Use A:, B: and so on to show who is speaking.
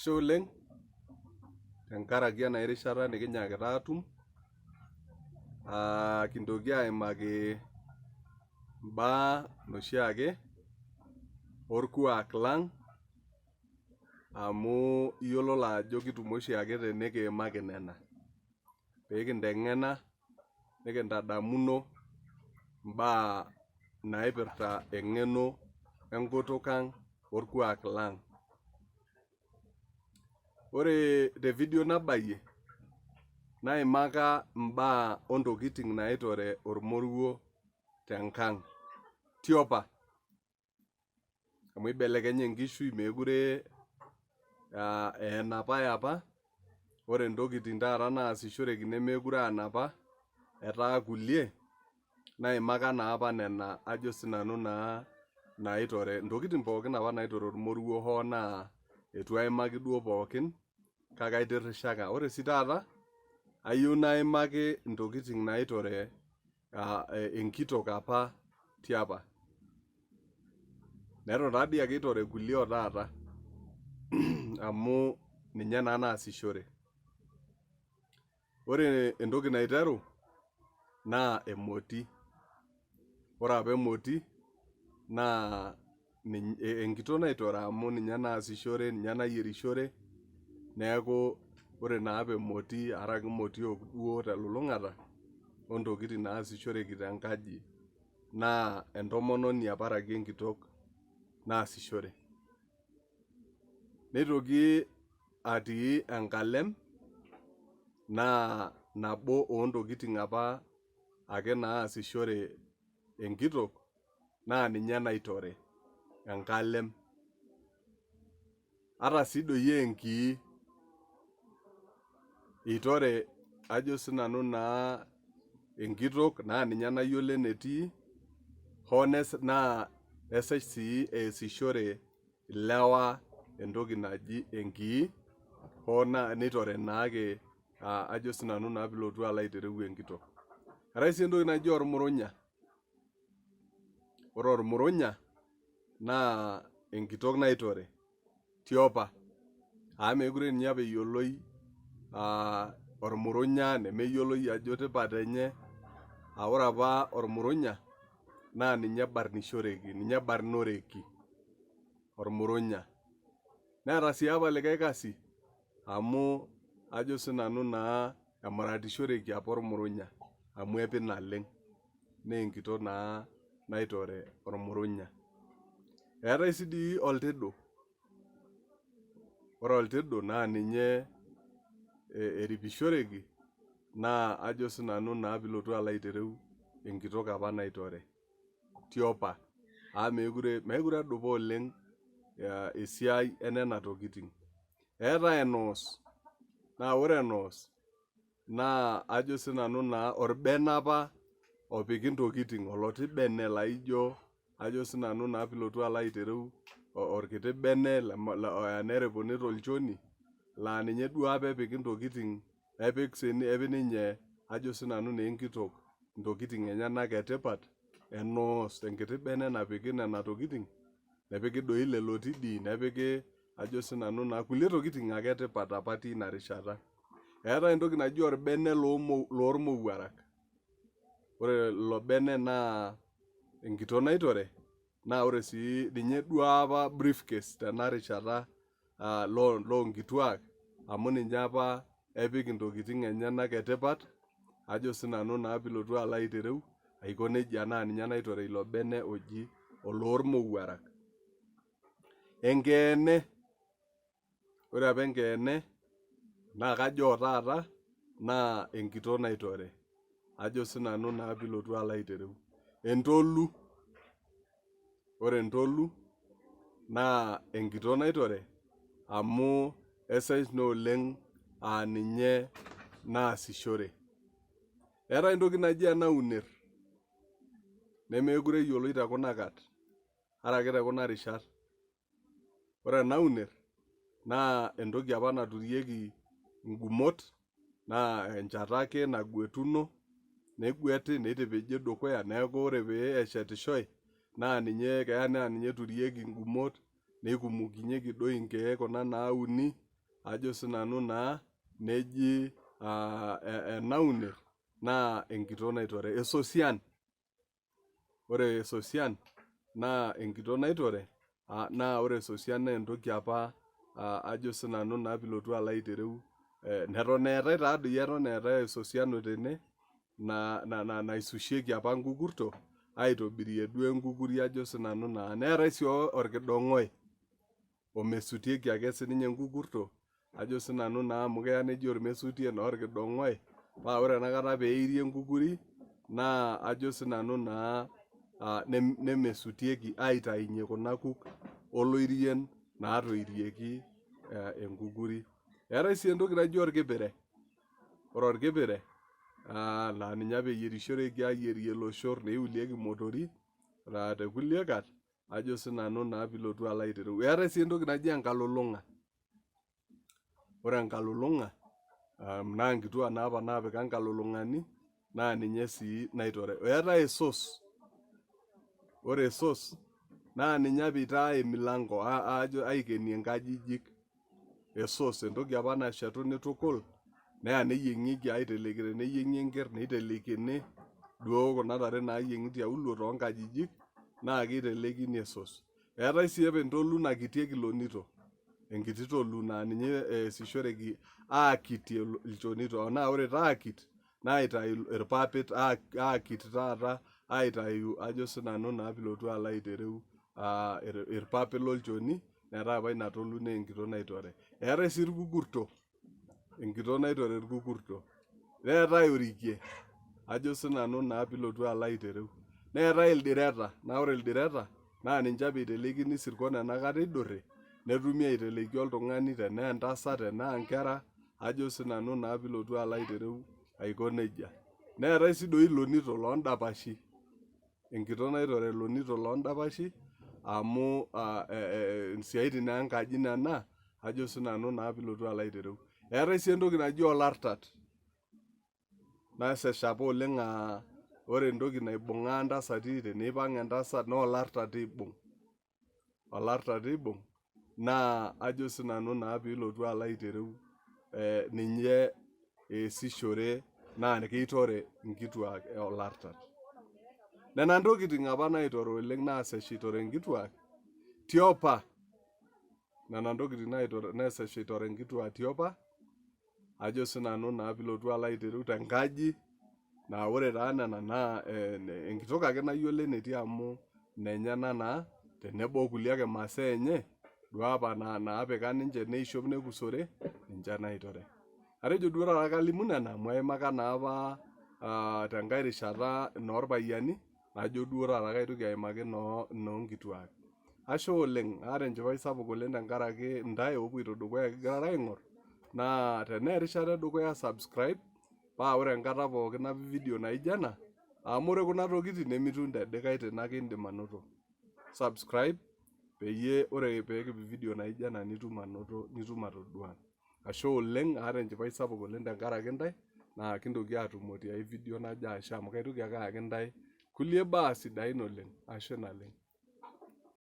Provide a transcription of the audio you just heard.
A: Ashe oleng tenkaraki ena rishata nikinyaakita aatum kintoki aimaki imbaa noshiake orkuak lang amu iyiololo ajo kitumo oshiake tenikiimaki nena pee kinteng'ena nikintadamuno imbaa naipirta eng'eno enkutuk ang orkuak lang. Ore te video nabayie naimaka imbaa ontokitin naitore ormoruo tenkang tiopa amu ibelekenye enkishui meekure aa enapa eapa ore ntokitin taata naasishoreki nemeekure aa napa etaa kulie naimaka naa apa nena ajo sinanu naa naitore ntokitin pookin apa naitore ormoruo hoo naa eitu aimaki duo pookin kake aitirrishaka. Ore sii taata ayieu naimaki ntokitin naitore enkitok apa tiapa. Neton taadii ake eitore kulie o taata amu ninye naa naasishore. Ore entoki naiteru naa emoti. Ore apa emoti naa enkitok naitore amu ninye naasishore, ninye nayierishore neeku ore naa apa emoti araki imotiok duo telulung'ata ontokitin naasishoreki tenkaji naa entomononi apa araki enkitok naasishore. Neitoki atii enkalem naa nabo ontokitin apa ake naasishore enkitok naa ninye naitore enkalem. Ata sii doi enkii eitore ajo sinanu naa enkitok naa ninye nayiolo enetii hoo naa esej sii easishore ilewa entoki naji enkii hoo naa neitore naake ajo sinanu naa piilotu alo aitereu enkitok. Eetae sii entoki naji ormurunya, ore ormurunya naa enkitok naitore tiopa amu meekure ninye apa eyioloi ormurunya nemeyioloi ajo tipat enye aa ore apa ormurunya naa ninye ebarnishoreki ninye ebarnoreki ormurunya. Neeta sii apa likae kasi amu ajo sinanu naa emuratishoreki apa ormurunya amu epi naleng naa enkitok naa naitore ormurunya. Eetae sii dii oltidu, ore oltidu naa ninye eripishoreki naa ajo sinanu naa piilotu alo aitereu enkitok apa naitore tiopa amu meekure edupa oleng esiai enena tokitin. Eetae enoos naa ore enoos naa ajo sinanu naa orbene apa opiki intokitin oloti bene laijo ajo sinanu naa piilotu alo aitereu orkiti bene oya neripuni tolchoni laa ninye duo apa epiki intokitin epik ninye ajo sinanu naa enkitok intokitin enyenak etipat enoos enkiti bene napiki nena tokitin nepiki doi lelo tidii nepiki ajo sinanu naa kulie tokitin ake etipat apa tina rishata. Eetae entoki naji orbene lormowuarak, ore ilo bene naa enkitok naitore naa ore sii ninye duo apa briefcase tena rishata loonkituak amu ninye apa epik intokitin enyenak etipat ajo sinanu naa piilotu alo aitereu aiko nejia naa ninye naitore ilo bene oji oloormowuarak. Enkeene, ore apa enkeene naa kajo o taata naa enkitok naitore ajo sinanu naa piilotu alo aitereu. Entolu, ore entolu naa enkitok naitore amu esej naa oleng aa ninye naasishore. Eetae entoki naji enauner nemeekure eyioloi te kuna kat araki te kuna rishat. Ore enauner naa entoki apa naturieki ingumot naa enchata ake naguetuno negueti neitipiji dukuya neeku ore pee eshetishoi naa ninye keya naa ninye eturieki ingumot neikumukinyeki doi inkeek kuna nauni. ajo sinanu naa neji enaunet naa enkitok naitore. Esosian, ore esosian naa enkitok naitore naa ore esosian naa entoki apa ajo sinanu naa piilotu alo aitereu neton eetae taadoi eton eetae esosian tene naisushieki apa nkukurto aitobirie duo enkukuri ajo sinanu naa. Neetae sii orkidong'oe omesutieki ake sininye nkukurto ajo sinanu naa amu keya neji ormesutie naa orkidong'oe paa ore enakata peiri enkukuri naa ajo sinanu naa nemesutieki aitainyie kuna kuk oloirien naatoirieki enkukuri. Eetae sii entoki naji orkipire, ore orkipire naa ninye apa eyierishoreki ayierie iloshor neiulieki imotorik te kulie kat ajo sinanu naa piilotu alo aitereu. Eetae sii entoki naji enkalulung'a, ore enkalulung'a naa nkituak naa apa naapika nkalulung'ani naa ninye sii naitore. Eetae esos, ore esos naa ninye apa itae emilango ajo aikenie nkajijik esos entoki apa nashetuni tukul neya neyieng'ieki aiteleki teneyieng'i enkerr neitelekini duo kuna tare naayieng'i tiaulo toonkajijik naa keitelekini esos. Eetae sii apa entolu nakitieki ilonito, enkiti tolu naa ninye eesishoreki aakitie ilchonito naa ore taa aakit naa aitayu irpapit aakit taata aitayu ajo sinanu naa piilotu alo aitereu irpapit lolchoni neetae apa ina tolu naa enkitok naitore. Eetae sii irkukurto, enkitok naitore irkukurto. Neetae orikie ajo sinanu naa piilotu alo aitereu. Neetae ildireta naa ore ildireta naa ninche apa eitelekini isirkon enakata eidurri netumi aiteleki oltung'ani tenaa entasat tenaa nkera ajo sinanu naa piilotu alo aitereu aiko nejia. Neetae sii doi ilonito loondapashi, enkitok naitore ilonito loondapashi amu isiaitin naa enkaji nena ajo sinanu naa piilotu alo aitereu. Eetae sii entoki naji olartat nesesh apa oleng aa ore entoki naibung'aa ntasati teneipang entasat naa olartat eibung, olartat eibung naa ajo sinanu naa piilotu alo aitereu ninye eesishore naa keitore inkituak olartat. Nena ntokitin apa naitore oleng nasesh eitore inkituak tiopa, nena ntokitin nasesh eitore inkituak tiopa ajo sinanu naa piilotu alo aitereu tenkaji naa ore taa nena naa enkitok ake nayiolo enetii amu inenyena naa tenebo okulie ake masaa enye duo apa naapika ninche neishop nekusore ninche naitore. Atejo duo taata kalimu nena amu aimaka naa apa tenkae rishata inoorpayiani najo duo taata kaitoki aimaki inoonkituak. Ashe oleng, aata enchipai sapuk oleng tenkaraki intae oopuoito dukuya kingirara aing'or naa tenaa erishata edukuya subscribe paa ore enkata pookin napik video naijo ena amu ore kuna tokitin nemitum te dikae tene ake indim anoto. Subscribe peyie ore pee kipik video naijo ena nitum anoto nitum atodua. Ashe oleng, aata enchipai sapuk oleng tenkaraki intae naa kintoki atumo tiai video najo ashe amu kaitoki ake ayaki intae kulie baa sidain oleng. Ashe naleng.